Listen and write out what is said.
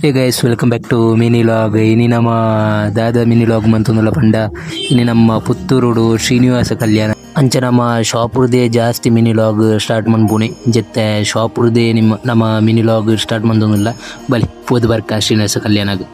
Hey guys, welcome back to mini vlog. ಇನಿ ನಮ್ಮ ದಾದ ಮಿನಿ ಲಾಗ್ ಮಂತೊಂದುಲ್ಲ ಪಂಡ, ಇನಿ ನಮ್ಮ ಪುತ್ತೂರುಡು ಶ್ರೀನಿವಾಸ ಕಲ್ಯಾಣ. ಅಂಚ ನಮ್ಮ ಶಾಪುರ್ದೇ ಜಾಸ್ತಿ ಮಿನಿ ಲಾಗ್ ಸ್ಟಾರ್ಟ್ ಮನ್ಪುನಿ. ಜತ್ತೆ ಶಾಪುರ್ದೇ ನಿಮ್ಮ ನಮ್ಮ ಮಿನಿ ಲಾಗ್ ಸ್ಟಾರ್ಟ್ ಮಂತೊಂದುಲ್ಲ. ಬಲಿ ಪೋದು ಬರ್ಕ ಶ್ರೀನಿವಾಸ ಕಲ್ಯಾಣಗ್.